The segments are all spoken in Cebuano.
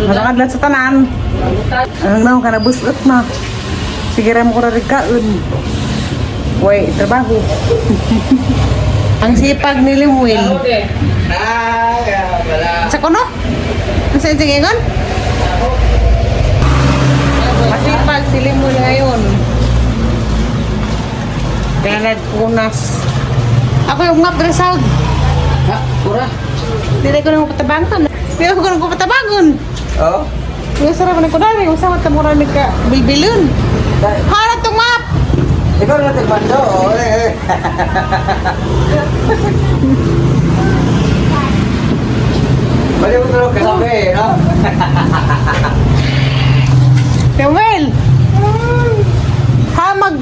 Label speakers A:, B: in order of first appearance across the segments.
A: Masangadlan sa tanan. Ang naon ka na busot na. Sige ra mo ko ra kaon. Way, trabaho. Ang sipag ni Limuel. Sa kuno? Ang sa ingon? Masipag si Limuel ngayon. Kaya nagpunas. Ako yung nga dresag.
B: Ha, pura.
A: Dili ko na mapatabangon. Dili ko na mapatabangon.
B: Oh.
A: Yung sarap na ko dali. Usa man tamo ra ka bilbilon. Hara tong map.
B: Ikaw na tagbando. Oh, eh. Bali mo tulog kasabi, no?
A: Samuel. Ha mag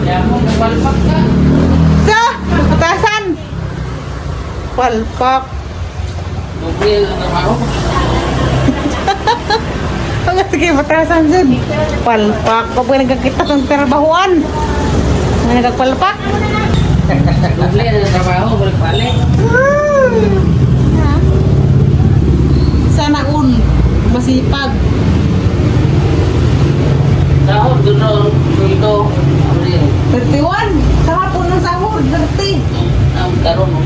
B: Kaya mo, nagpalpak ka.
A: Sa patasan. Palpak.
B: Doble ang trabaho.
A: Pag sige patasan jud. Palpak ko pa nagkakita sa trabahuan. Nga nagpalpak.
B: Doble ang trabaho, balik-balik.
A: Sana un masipag.
B: Sahod, doon na, sweldo. Abril.
A: 31. Sa hapon ng sahod, 30.
B: Ang karon mo.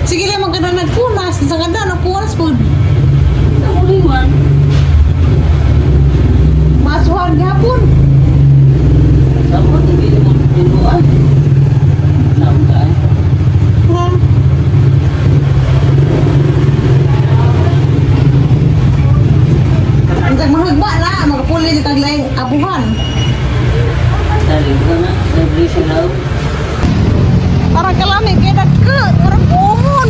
A: Sige lang maganda nagpunas. Sa ganda nagpunas po.
B: Ang man.
A: Masuhan gihapon.
B: Sahod, hindi mo tinuan. Sahod ka eh.
A: Ha? Ang mahagba na, magpuli di tag laing abuhan.
B: Dali ko na, libre sila.
A: Para kalami kay dagko, murag buongon.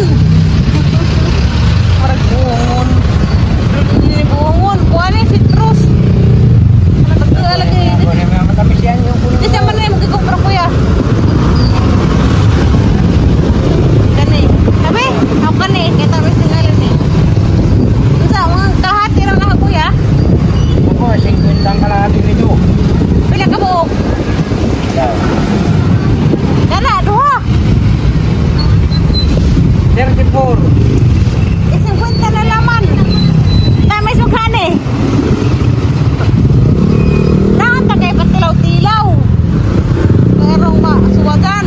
A: Murag buongon. Hindi buongon, kuha ni citrus. Para dagko lagi. Di siya man na magkukumpra kuya. Kani. Sabi, ako kani, kay tamis tingalin ni. Unsa mga kahati ra na kuya?
B: Ako, 50 ang kalahati nito.
A: Pila ka buok? Kana duha.
B: 34.
A: Eh, 50 na laman. Tamis mo kani. Naanta kay patilaw-tilaw. Pero ma, suwagan.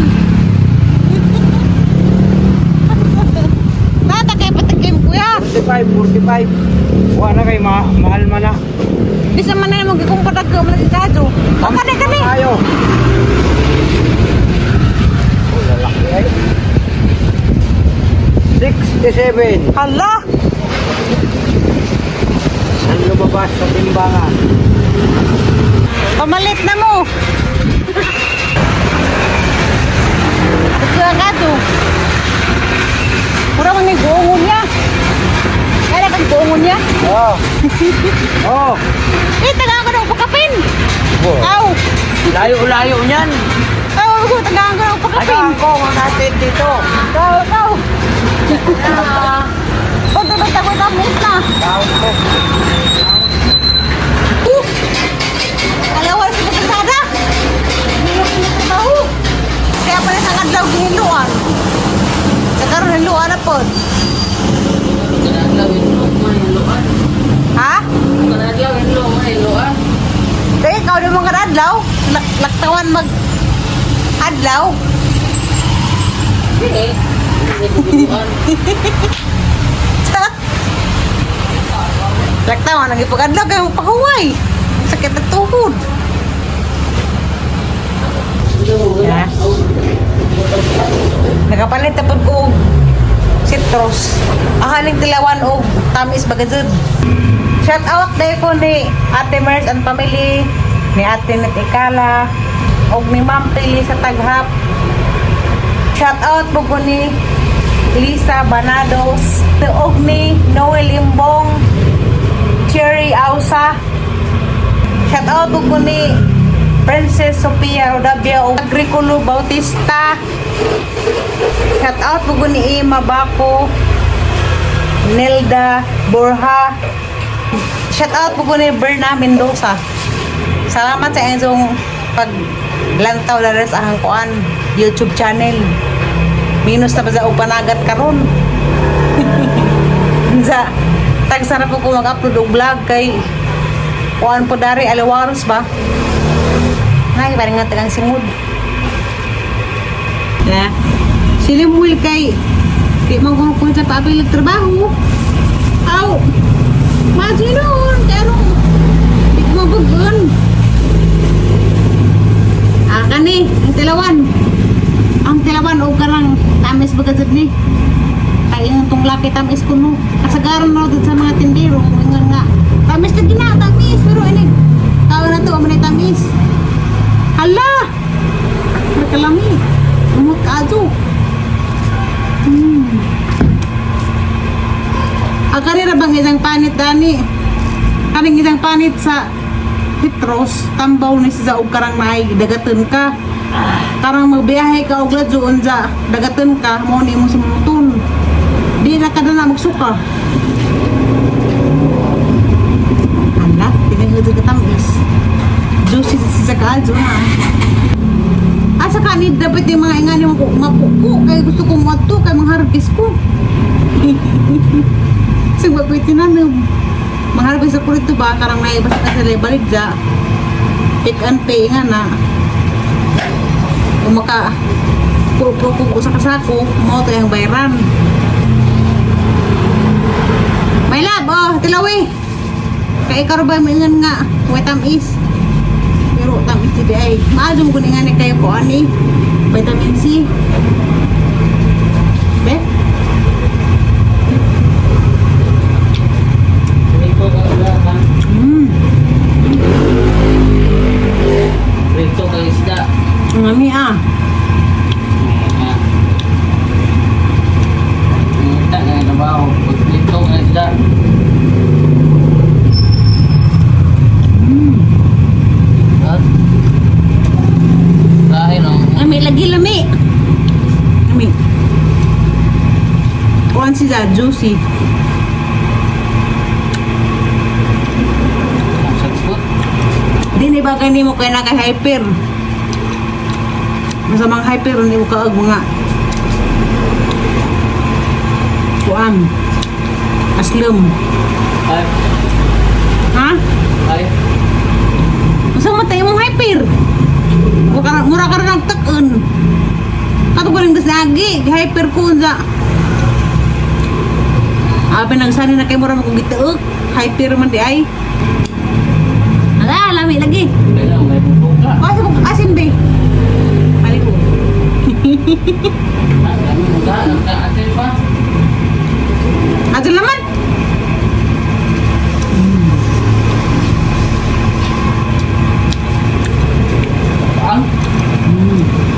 A: Naanta kay patikim kuya.
B: 45, 45. Wala na kay ma mahal man na.
A: Bisa man na magkukumpara ka man kadyo. O kani kani.
B: Tayo. Oh, lalaki ay. 67.
A: Hala.
B: Ang lumabas sa timbangan.
A: Pamalit na mo. Ito ang kadyo. Mura man ni buongon niya. Kaya kang buongon niya.
B: Oh. Oh.
A: Eh, tagaan ko ng pagkapin.
B: Oh.
A: Aw.
B: Layo-layo niyan.
A: Aw, ako, tagaan ko ng pagkapin.
B: Ano ko natin dito?
A: Aw, aw. Pag ko damit na.
B: Tawag ko.
A: Alawan sa pasada. Nilok na trabaho. Kaya pala sa kadlaw gihiluan. Sa karon hiluan na pod. Ha? Kaya ikaw di mga adlaw, laktawan mag adlaw. Laktawan ang ipag-adlaw kay pahuway. Sakit ang tuhod. Ha? Nakapalit na pud ko og citrus. Ahaning tilawan og tamis bagazud. Shout out dahil ko ni Ate Mers and family, ni Ate Net Ikala, og ni Ma'am Pili sa Taghap. Shout out po ko ni Lisa Banados, og ni Noel Imbong, Cherry Ausa. Shout out po ko ni Princess Sophia Rodabia og Agricolo Bautista. Shout out po ko ni Emma Baco, Nelda Borja. Shout out po ko ni Berna Mendoza. Salamat sa inyong paglantaw na rin sa ahang kuan YouTube channel. Minus na pa sa upanagat karon. Unsa tagsara po ko mag-upload og vlog kay kuan po dari alawaros ba. Nay, parang nga tagang singod. Na. Sila muil kay di man ko sa paapil trabaho. Aw. Majinon, pero di ko mabugon. Ah, kani, ang tilawan. Ang tilawan og karang tamis ba gud ni. Kay yung tong laki tamis kuno. Kasagaran na dito sa mga tindero, ingon nga. Tamis na gina, tamis pero ini tao na to amo tamis. Hala! Nakalami. Umot ka ato. Ang kanira bang isang panit dani? Kaning isang panit sa Petros, tambaw ni siya og karang naay dagaton ka. Karang magbiyahe ka og ladyo unsa dagaton ka mo ni mo sumuton. Di na ka na magsuka. Hala, tinigil ka tamis. Juicy sa kaaljo na. Asa ka ni dapat yung mga ingani mo mapuko kay gusto ko mo kay mangharvest ko. Sige, ko tinanom. Mangharvest ako rito ba karang naibas ka sa balik ja. Pick and pay nga na. Kung maka puro ko sa kasako, mo to yung bayran. My love, oh, tilawi. Kay ikaw ba maingan nga, way tamis. Pero tamis di ay. Maadong ko ni nga ni kayo ko ani. Vitamin C. Be?
B: Prito ka isda ha. Prito ka isda.
A: Ang ami ah.
B: Ngita na trabaho. Prito ka isda. Ha? Dahil ang
A: Ami lagi lami. Ami. Kuan siya juicy.
B: sagbot.
A: Di ni bagay nimo kay na kay hyper. Masamang hyper ni mo kaag mga kuan. Aslum.
B: Ay,
A: Ha?
B: ay.
A: Unsa man tayo mong hyper? Mura mura ka nang tak-on. Kato ko rin lagi, hyper ko unsa. Abi nagsani na kay mura mo kong gituok. Hyper man di ay. Ala, lami lagi.
B: Kailangan may bubuka.
A: Kasi mo asin be. Balik ko.
B: Ano mo ka? Ang kaatin pa?
A: Ato laman.
B: Tapang?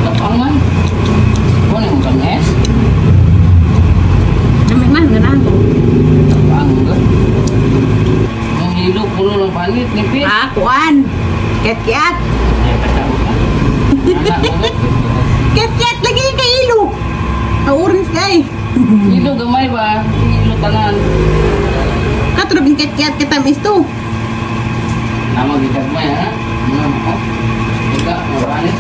B: Tapang man? Kunin mo kames?
A: Lami man ganahan ko.
B: Tapang ka? Ang hilo, puno ng panit, nipis.
A: Ah, kuan. Kiat-kiat.
B: Ay, kasama ka. Anak mo ba?
A: Kiat-kiat lagi kay ilo. Ang orange kay.
B: Hilo gamay ba? Hilo tanan.
A: Kato na kiat-kiat kita misto.
B: Nama gigagmay ha? Ano mo? Ika, mapanit.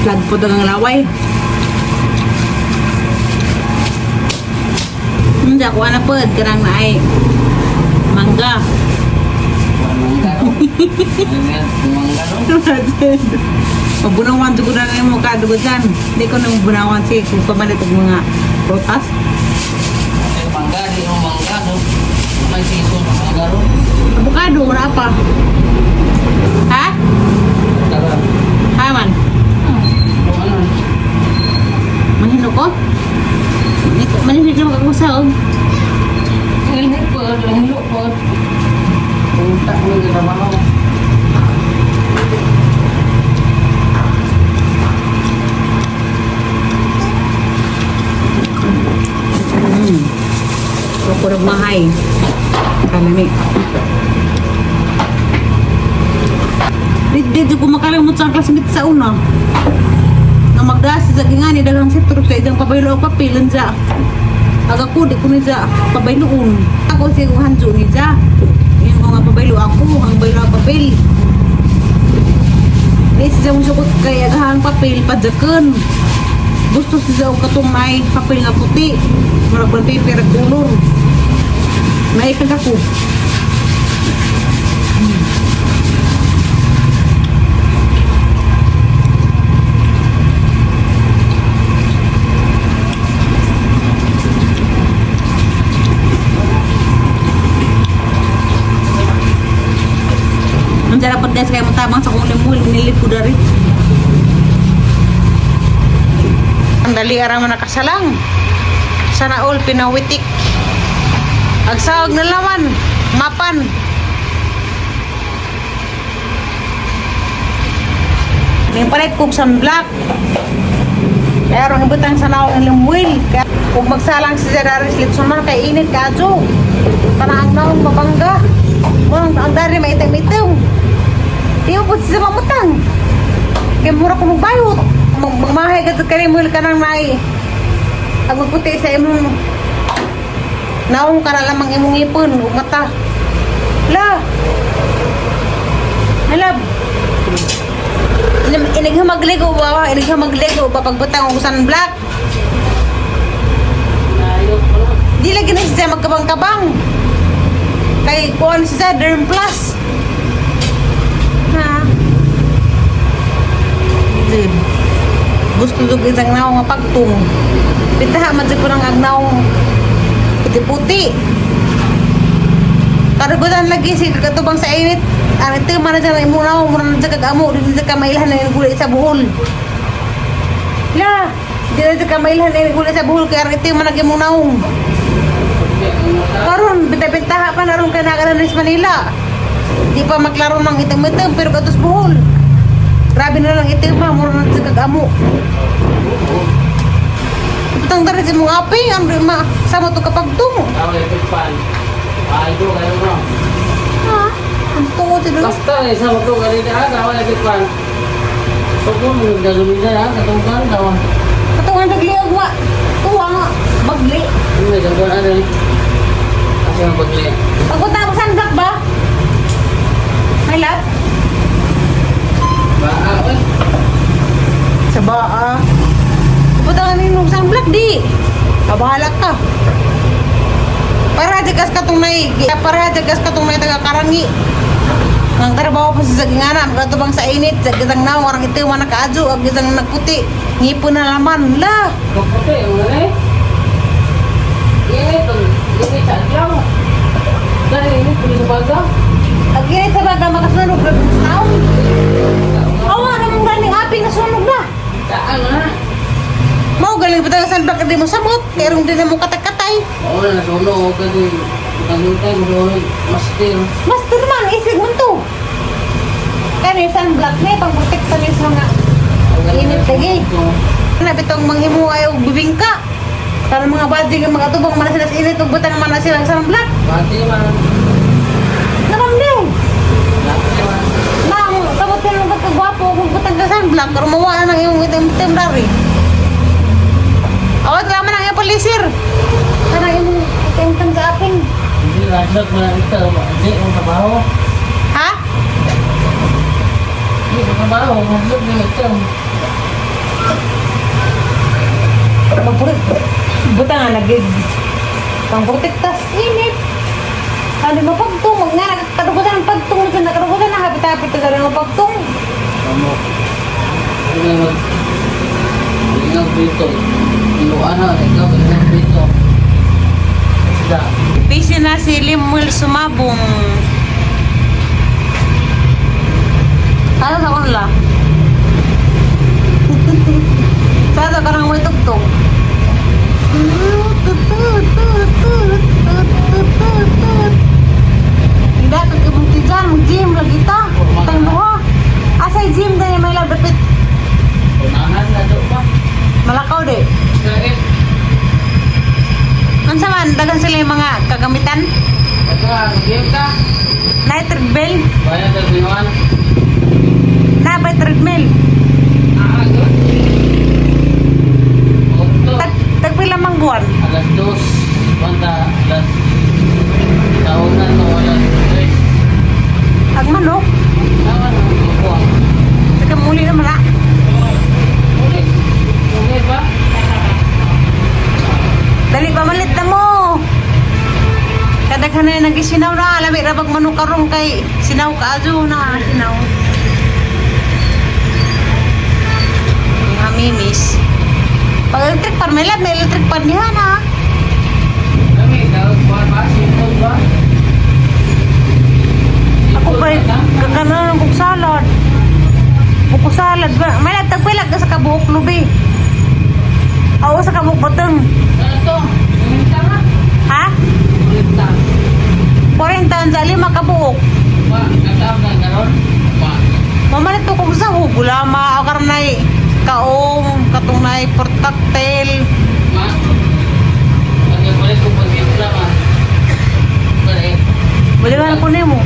A: Flag po dagang laway. Hindi ako na po, karang na ay mangga.
B: Mangga ro. Mangga ro.
A: Mabunawan ko na yung mukha dugutan. Hindi ko na mabunawan siya kung pamalit og mga prutas.
B: Ay, mangga, di mo mangga no. May season mangga ro.
A: Avocado, wala pa. Ha?
B: Tara.
A: Ha man?
B: Kung ano?
A: Manhino ko? Manhino ko ako sa og.
B: Hilo po, hilo po. Punta mo yung trabaho.
A: Ako mahay. Kalami. Di ko makalimot sa classmate sa una. Nga magdas sa gingani daghang citrus sa idang pabaylo og papel unsa. Aga ko di ko ni sa pabayloon. Ako siya kung hanjo ni sa. Yung mga pabaylo ako, ang baylo ang papel. Di siya mong sukot kay agahang papel padyakan. Gusto siya og katong may papel nga puti. Murag brown paper ag kulor. Naikag ako. Ang dapat guys kaya matabang sa kong limul, nilip ko dari. Ang dali ara mo nakasalang. Sana all pinawitik. Agsawag na laman, mapan. May palit kog sunblock. Kaya ron ibutang sa naong limuil. Kaya kung magsalang si Zeraris Litson man kay init kaadyo. Para ang naong mabangga. Mo ang dari maitim-itim. Di mo po siya mamutang. Kaya mura ko magbayot. Magmahay ka sa kalimuil ka nang may. Ang magputi sa imong naong ka na lamang imong ipon ug mata. La. Nalab. Inighamaglig o ba? Inighamaglig o ba pagbutang og sunblock?
B: Nayok ko lang.
A: Di lagi na siya magkabang-kabang. Kay kuan siya Derm Plus. Ha? Zib. Gusto jud isang naong nga pagtung. Pitaha man jud ko ng agnaong puti-puti. Karugutan lagi si katubang sa init. Ang ito man na dyan imong naong mura na dyan kag-amo. Di na dyan ka mailhan na gulay sa buhol. La, di na dyan ka mailhan na gulay sa buhol. Kaya ang ito man ang imong naong.
B: Puti ang mata.
A: Karon benta-bentaha pa na ron kay nakaroon sa Manila. Di pa maklaro ng itim-itim pero katos buhol. Grabe na lang itim pa, mura na sa kag-amo. Itang dari sa mong api, ang ma, sama to kapag tungo.
B: Tawag ito pan. Ay, do kayo bro.
A: Ha? Ang tungo dito.
B: Basta eh, sa ito kanina ah, tawag ito pan. Tuko mo gagawin na ah, katong kan tawag.
A: Katungan nagliog wa. Tuwa nga, bagli.
B: Hindi gagawin ano eh. Kasi ang bagli.
A: Pagpunta ako sunblock ba? May lab?
B: Ba, ah, oy.
A: Sa baa. Pupunta ka nung sunblock di. Kabahala ka. Para jagas ka tong nay, para jagas ka tong nay taga karangi. Ang trabaho pa sa sagingana, magatubang sa init, sa gisang naong, orang ito, man nakaadyo, ag gisang nagputi, ngipon na laman, la.
B: Kaputi, ang ano eh. Init, ang init sa adlaw. Dahil init, puli sa baga.
A: Ag init sa baga, makasunog, grabe sa naong. Awa, namang galing api, nasunog na.
B: Saan na?
A: Mao galing pa tayo sunblock, hindi mo samot, pero hindi na mo katakatay.
B: Oo na, nasunog. Kasi, magantay, masunog. Master.
A: Master man, isig mo to. Kani sunblock ni, pang-protekta ni sa mga init lagi. Na bitong manghimo ay og bibingka. Para mga badjing nga mga tubang man sila sa init ug butang man na silang sunblock.
B: Bati man.
A: Naramdam.
B: Bati man.
A: Nang kamot ka nang pagkagwapo kung butang ka sunblock karon mawa na nang imong itim-itim dari. Awat raman ang iyong polisir. Kanang imong itim-itim sa aping.
B: Hindi, lasag mo na ito. Hindi, ang trabaho.
A: Ha?
B: Hindi, ang trabaho. Maglog na ito.
A: Magpurit. Butang nga nagig. Pangprotektas init. Ano mapagtung? Mag nga nagkadugutan ang pagtung na nakadugutan na hapit-hapit ka rin mapagtung.
B: Tamo. Ano na mag... Lingaw dito. Inuan na. Ikaw, lingaw dito. Sila.
A: Busy na si Limuel Sumabong. Ano sa kanila? Sa ka nang may tugtog. Hindi, kagibong dyan, mag-gym lagi ta. Tang duha. Asay gym dahil may labdapit.
B: Unahan na doon pa.
A: Malakaw de.
B: Sakit.
A: Unsa man, dagan sila yung mga kagamitan.
B: Ito nga, game ka.
A: Night bell.
B: Bayan sa binuan.
A: Daghan na nagisinaw na. Lami ra bag manok karon kay sinaw kaayo na sinaw. Mga mimis. Pag electric pan, may lab, may electric pan niya na.
B: Kami, tawag ba ba? Simple ba?
A: Ako pa, kakanan ng salad. Buko salad ba? May lab, tagpilag ka sa kabuok lubi. Oo, sa kabuok batang.
B: Ano to? Uminta ka?
A: Ha?
B: Uminta.
A: 40 ang sa lima kabuok.
B: Ba, nagtaab na karon? Ba.
A: Mamalit to kung sa gulama o karnay kaong katunay portaktel.
B: Ma. Pagkakulit ko pag-impla ma. Pare.
A: Baliwan ko nimo.